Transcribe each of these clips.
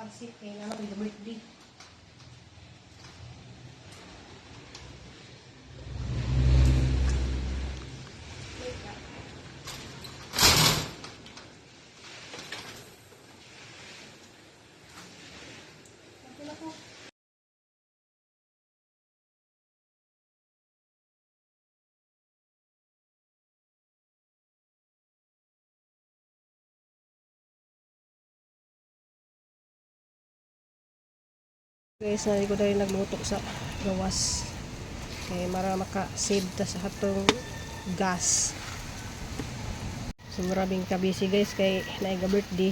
Pansit kay naa koy birthday. Guys, nari ko dahil nagluto sa gawas. Kay mara maka-save ta sa atong gas. So maraming kabisi, guys, kay naiga birthday.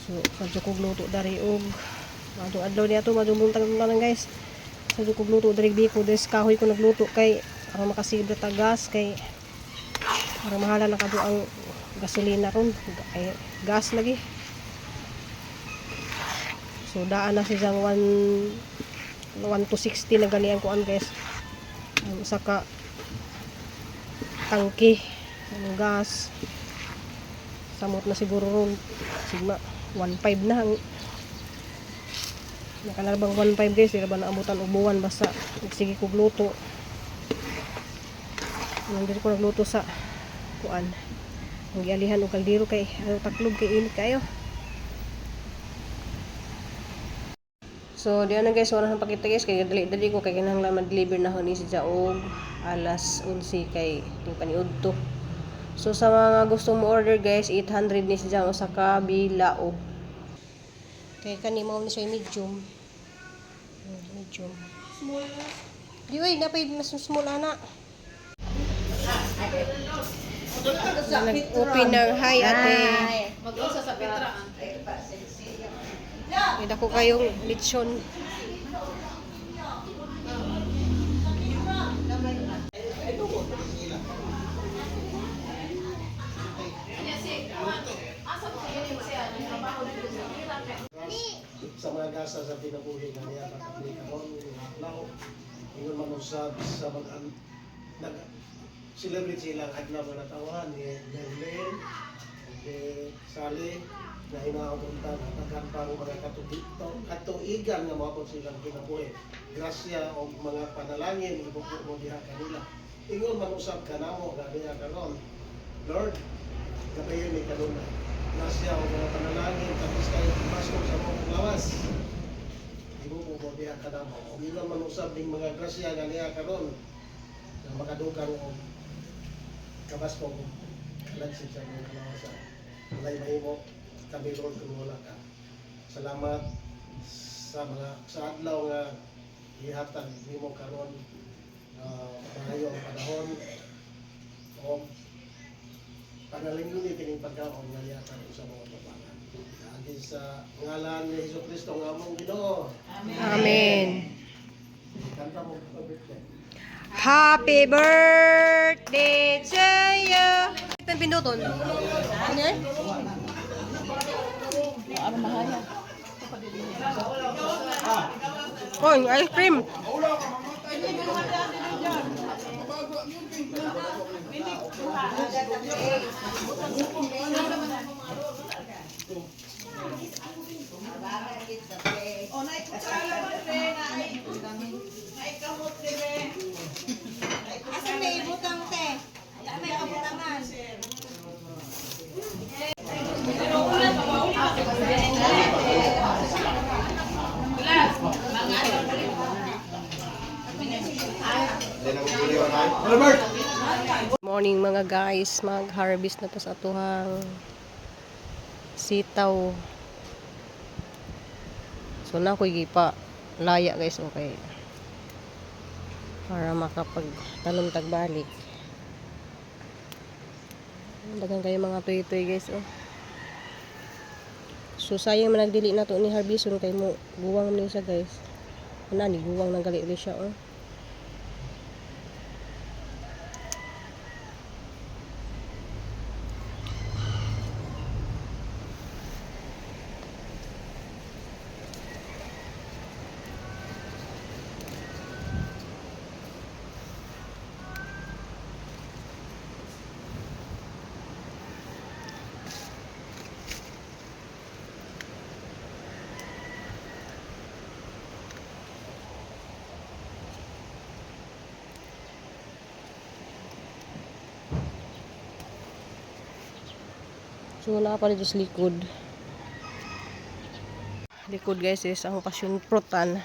So sadyo kog luto dari og madong adlaw niya to, madong buntag na lang, guys. Sadyo kog luto dari biko des kahoy ko nagluto kay aron makasave ta gas, kay para mahala na kado ang gasolina ron ay gas lagi. So daan na siya 1 1 to 60 na gani ang kuan, guys. Ang usa ka tangke ang gas. Samot na siguro ron. Sigma 1.5 na ang nakanarbang 1.5, guys, di ra ba naabutan og buwan basta sige kog luto. Nang diri ko nagluto sa kuan. Ang gialihan og kaldero kay ayaw taklob kay init kayo. So, diyan na, guys, wala nang pakita, guys, kay dali-dali ko kay kinahanglan ma-deliver na ni si og alas 11 kay ting paniudto. So, sa mga gusto mo order, guys, 800 ni siya ang usa ka bilao. Kay kani mao ni siya medium. Medium. Small. Di oy, napay mas small ana. Nag-open ng hi, ate. Mag-usa sa Petra. May dako kayong lechon. Sa mga gasa sa kinabuhi nga niya kakabli karon nga adlaw, ingon man usab sa mga nag celebrate silang adlaw nga natawahan ni Berlin, ni Sally na hinaot unta nga daghan pang mga katuigan nga moabot silang kinabuhi. Grasya og mga panalangin ibubo mo diha kanila. Ingon man usab kanamo nga diha karon, Lord, gabayon ni kanunay. Grasya og mga panalangin tapos kayo pumasok sa mong lawas. Ibubo mo diha kanamo. Og ingon man usab ning mga grasya nga niya karon nga makadugang og kabaskog og kalansid sa imong kalawasan. Walay mahimo kami, Lord, kung wala ka. Salamat sa mga sa adlaw nga gihatag nimo karon, maayo ang panahon o panalangin ni kining pagkaon nga gihatag sa mga babangan. Agi sa ngalan ni Hesus Kristo nga among Ginoo. Amen. Kanta mo birthday. Happy birthday to you. Itong pinduton. Ano yan? Oh, yung ice cream. Asa may ibutang, te? Wala may kabutangan. Albert. Morning, mga guys, mag-harvest na to sa atuhang sitaw. So na ko'y gipa laya, guys, okay. Para makapag tanom tagbalik. Dagan kayo mga tuy-tuy, guys, oh. So sayang man nagdili na to ni harveston kay mo guwang man siya, guys. Ana ni guwang nang gali siya, oh. So naa pa dito sa likod. Likod guys is ang passion fruitan.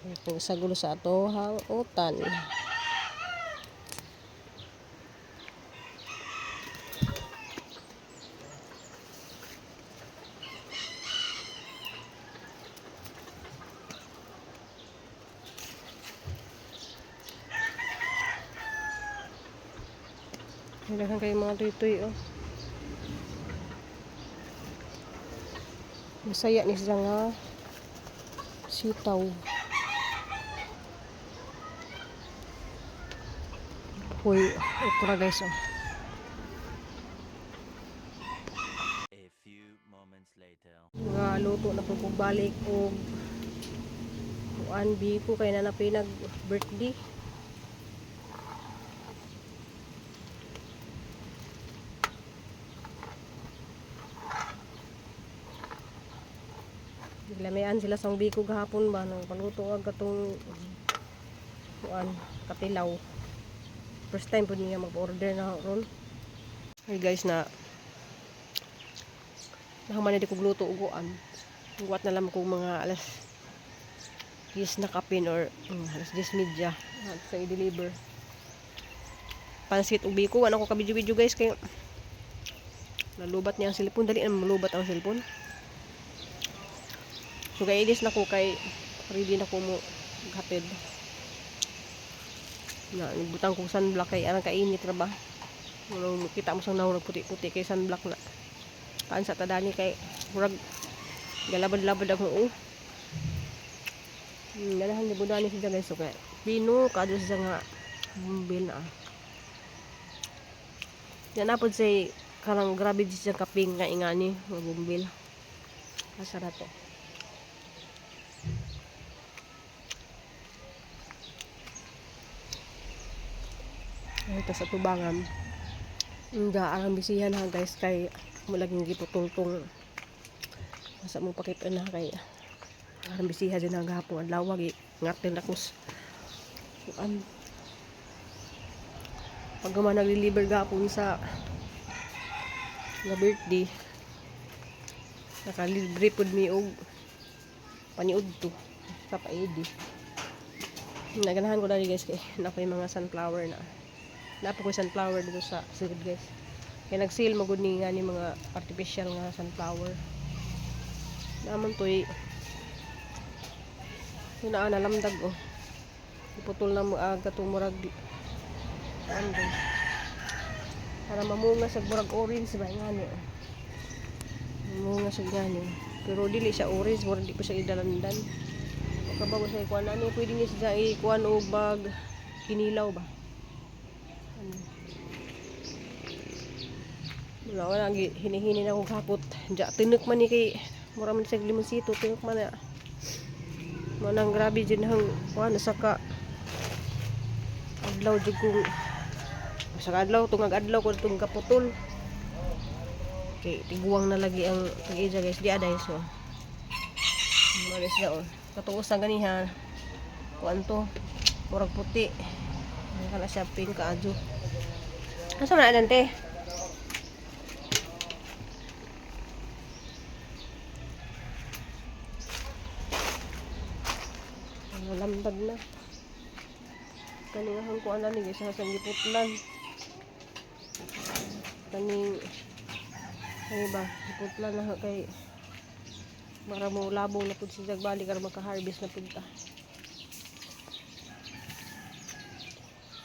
Ito sa gulo sa ato hang utan. Daghan kayo mga tuytoy oh. Masaya ni sila nga sitaw. Hoy, okra guys oh. A few moments later. Nga luto na po kong balik og kuan biko kay na napinag birthday. Lamian sila sa biko gahapon ba nang paluto ag katong kuan katilaw. First time po niya mag-order na ron. Hey guys na nahuman na di kog luto og kuan. Guwat na lang ko mga alas 10 na kapin or alas 10:30 at sa i-deliver. Pansit ug biko wala ko ka video-video guys kay nalubat niya ang cellphone, dali na malubat ang cellphone. So kay ilis na ko kay ready na ko mo hatid. Na butang kong sunblock kay arang kainit ra ba. Wala kita mo sang nahurag puti-puti kay sunblock na. Kaan sa tadani kay murag galabad-labad ako oh. Ganahan ni budani siya guys so kay pino kadto siya nga bumbil na. Yan na pod say karang grabe di siya kaping nga ingani nga bumbil. Asa na to? Ay, tas sa tubangan. Nga, ang bisihan ha guys kay mulaging giputultong. Asa mo pakita na kay ang bisihan din ang gahapon adlaw gi ngatil na kus. Kuan. Pag man nag-deliver gahapon sa nga birthday, nakalibre pud mi og paniud to sa paidi. Naganahan ko dali guys kay na yung mga sunflower na. Napo ko sunflower dito sa silid guys. Kay nag-sale magud ni nga ni mga artificial nga sunflower. Naman toy naa nalamdag oh. Iputol na mo aga tong murag ano guys. Para mamunga sa murag orange ba nga ni oh. Mamunga sa gani. Pero dili siya orange, murag di pa siya idalandan. Makabago sa ikuan ani pwede niya siya ikuan og bag kinilaw ba. Ano? Wala wala gi hinihini na akong hakot. Diya tinuk man ni kay mura man sa limonsito tinuk man na. Manang grabe jud hang kuan sa ka adlaw jud kung sa ka adlaw tungag adlaw ko tong kaputol. Kay tiguang na lagi ang tag-ija guys di aday so. Malis na oh. Katuos na ganiha. Kuan to. Murag puti. Ano ka na siya pink kaadyo. Asa man na te? Lamdag na. Kaning kuan na ni guys sa giputlan. Kaning ano ba? Giputlan na kay para mo labong na pud siya balik aron maka-harvest na pud ta.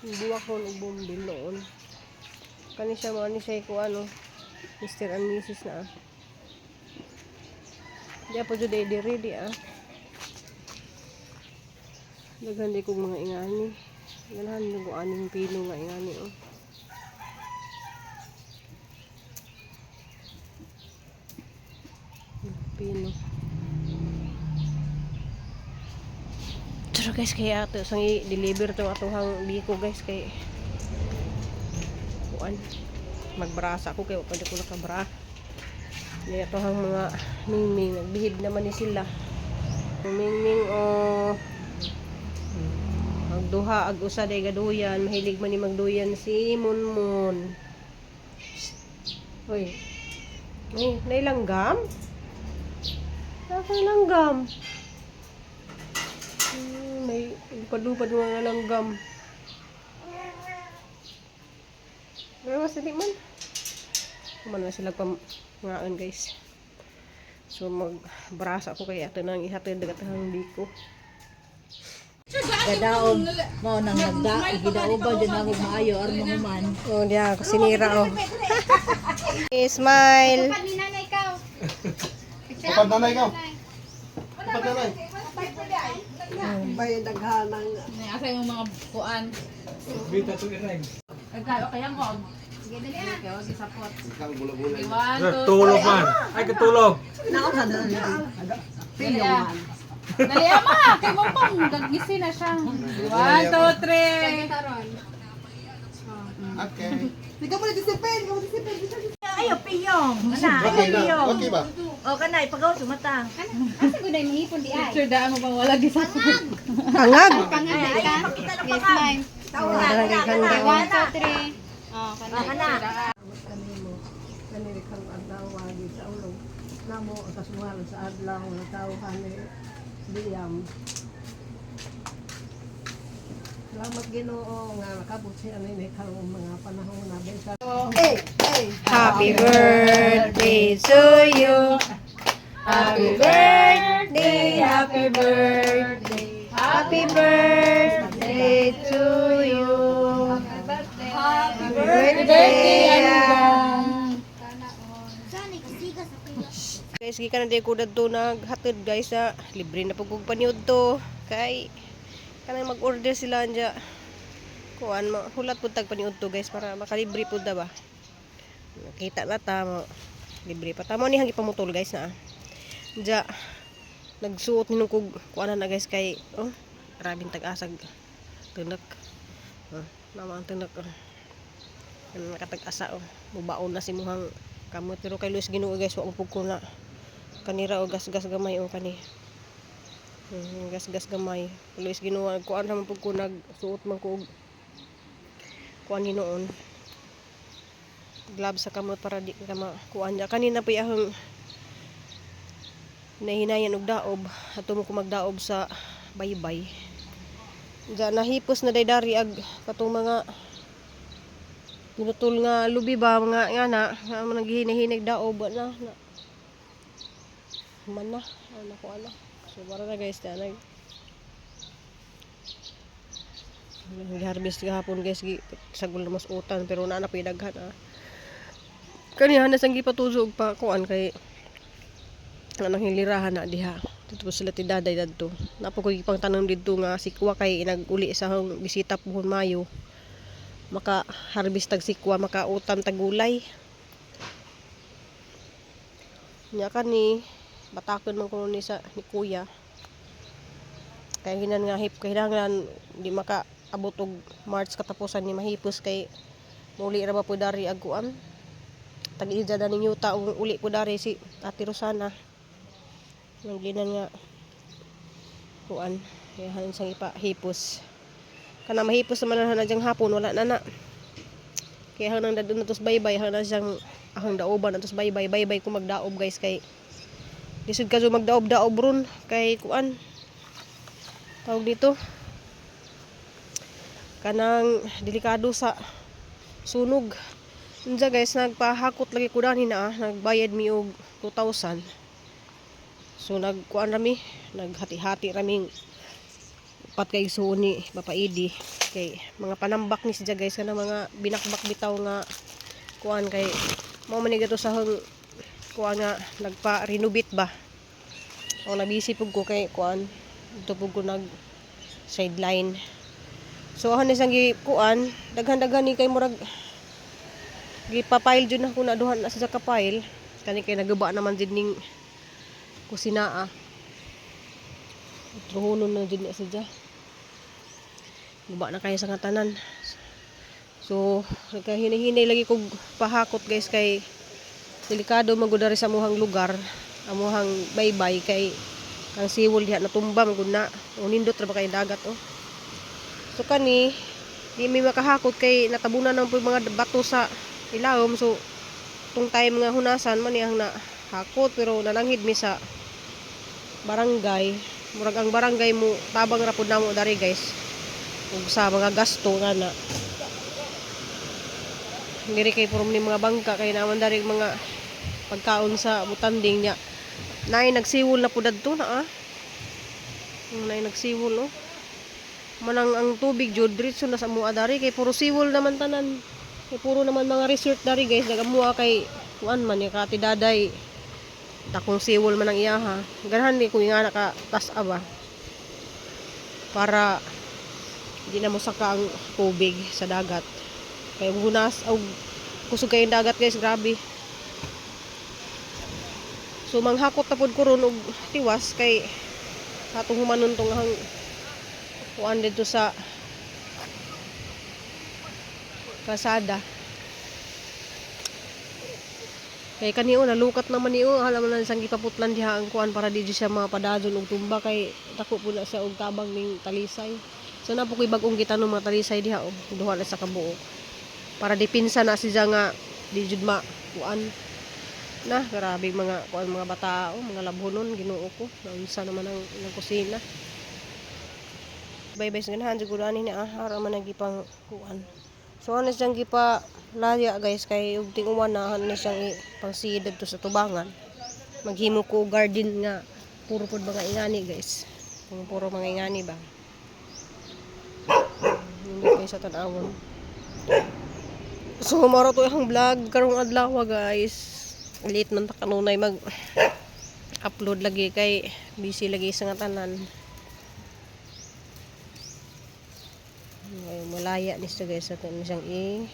Buwak ron og bumbil noon. Kani siya mo ani siya ko ano Mr. and Mrs. na ah. Di po jud ay diri di ah. Daghan di kong mga ingani. Ganahan di ko aning pino nga ingani oh. Pino. Pero guys, kaya ato sang i-deliver to atohang biko guys kay kuan magbrasa ko kay wa pa di ko nakabra. Ni atohang mga mingming nagbihib naman ni sila. Mingming oh. Tagduha ag usa day gaduyan, mahilig man ni magduyan si Munmun. Psst. Uy. Ay, nailanggam? Nasa langgam? May lupad-lupad mga langgam. Pero mas hindi man. Kuman na sila pamngaan, guys. So magbrasa ko kay ato nang ihatid dagatang biko. Kadaog mao nang nagda gidaoba jud namo maayo aron mahuman. Oh, diya ako sinira oh. Smile. Pag ni nanay ikaw. Kapag nanay ikaw. Kapag nanay. May daghanang Asa yung mga kuan. Bita to ireng. Nagkayo kaya mo. Sige, dali ah. Kaya wag isapot. One, two, Tulog man. Ay, katulog. Dali ah. Dali ah, ma. Kay mo pang gagisi na siya. One, two, three. Okay. Ayo piyong. Kana, ayo Okay na. piyong. Okay ba? O kana ipagaw sumata. Picture daan mo bang wala gisapot. Pangag. Ay, ay pakita lang pangag. Tawa Daghan kana kang kana. daw. Oh, kana. Kani kang adlaw agi sa ulog namo ang kasuhan sa adlaw nga tawhan ni Liam. Salamat Ginoo nga nakabot siya ni karong mga panahon na bisan. Happy birthday to you. Happy birthday, happy birthday. Happy birthday to you. Happy birthday, Guys, gikan na di ko dadto naghatid, guys, sa libre na pud kog paniud to kay kanang mag-order sila anja kuan mo hulat pud tag paniud to, guys, para makalibre pud da ba. Nakita na ta mo libre pa tamo ni hangi pamutol, guys, na anja nagsuot ni nung kog kuan na, guys, kay oh grabing tag-asag tunak, oh, nama ang tunak, oh. Ano, nakatag-asa, oh, mubaon na si muhang kamot, pero kay Luis Ginoo, guys, wa mo pud ko na kanira o gasgas gamay o kani. Gasgas gamay. Luis Ginoo, kuan ra man pud ko nagsuot man ko og kuan hinuon gloves sa kamot para di ka makuan niya. Kanina pa akong nahinayan og daob ato mo ko magdaob sa baybay. Diyan nahipos na daydari ag katong mga pinutol nga lubi ba mga nga na nga mga naghihinahinag daob wa na, na man na ano ko ana. So para na, guys, na nag harvest gahapon, guys, gi sagol na mas utan pero naa na pa'y daghan ah. Kaniha na sang gipatuzo og pa kuan kay anang hilirahan na diha dito sila ti daday dadto napo ko gipang tanom didto nga sikwa kay naguli sa akong bisita puhon Mayo maka harvest tag sikwa makautan tag gulay nya kani batakon man kuno ni sa ni kuya kay hinan nga hip kailangan di maka abot og March katapusan ni mahipos kay muli ra ba po dari ag kuan tag-ija na ninyo taong uli po dari si Ate Rosana nang ginan nga kuan yahan sang ipahipos kana mahipos naman na na diyang hapon wala na na kaya hang nang dadun na tos baybay hang na siyang ahang daoban na tos baybay baybay ko magdaob, guys, kay lisod ka so magdaob daob ron kay kuan tawag dito kanang delikado sa sunog. Unsa, guys, nagpahakot lagi ko dani na ah. Nagbayad mi og 2,000. So nagkuan rami, naghati-hati raming upat kay igsuon ni Papa Idi kay mga panambak ni siya, guys, kana mga binakbak bitaw nga kuan kay mao man ni gato sa hang kuan nga nagpa-renovate ba. Ako nabisi pug ko kay kuan dito pug ko nag sideline. So ako ni sang gi kuan daghan-daghan ni kay murag gipapile jud na ko na duhan na sa ka-file kani kay naguba naman jud ning kusina ah. Truhonon na jud na sadya. Guba na kayo sa nga tanan. So nagkahinahinay lagi kog pahakot, guys, kay delikado man gud dari sa amuhang lugar, amuhang baybay kay ang siwol diha natumba man gud na. O nindot ra ba kay dagat oh. So kani di mi makahakot kay natabunan ng po yung mga bato sa ilawom, so tung time nga hunasan man iyang na hakot, pero nalanghid mi sa barangay. Murag ang barangay mo tabang ra pud namo dari guys ug sa mga gasto nga na diri kay puro ni mga bangka kay naman dari mga pagkaon sa butanding niya. Nay nagsiwol na pud adto na ah. Nay nagsiwol, oh. Manang ang tubig jud diretso na sa mua dari kay puro siwol naman tanan. Kay puro naman mga resort dari guys, nagamua kay kuan man ya kati daday. Dakong siwol man ang iyaha. Ganahan ni kung nga naka tas ba. Para di na mosaka ang tubig sa dagat. Kay og hunas og kusog kayong dagat guys, grabe. So manghakot na pud ko ron og tiwas kay atong humanon tong hang kuan dito sa kalsada. Kay kaniyo nalukat naman niyo, alam na sang gipaputlan diha ang kuan para di jud siya mapadadon og tumba kay dako po na siya og tabang ning talisay. So na po ko'y bag-ong gitanom mga talisay diha oh, duha na sa kabuok. Para dipinsa na siya nga di jud ma kuan. Na grabe mga kuan mga bata oh, mga labhonon, Ginoo ko. Naunsa naman ang ilang kusina. Bye bye sa ganahan siguro ani ni ah, ara man ang gipang kuan. So ano siyang gipa laya guys kay ug tinguan na ano siyang pangsidad to sa tubangan. Maghimo ko og garden nga puro pud mga ingani guys. Kung puro mga ingani ba. Hindi kayo sa tan-awon. So maro to ang vlog karong adlaw guys. Late man ta kanunay mag upload lagi kay busy lagi sa nga tanan. Ay, malaya ni siya guys ato ni siyang i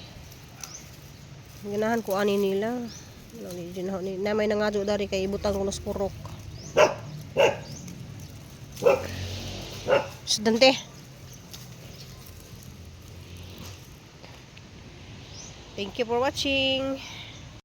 ganahan ko ani nila. Ano ni jud ni na may nangadyo dari kay ibutang ko nas purok. Dante. Thank you for watching.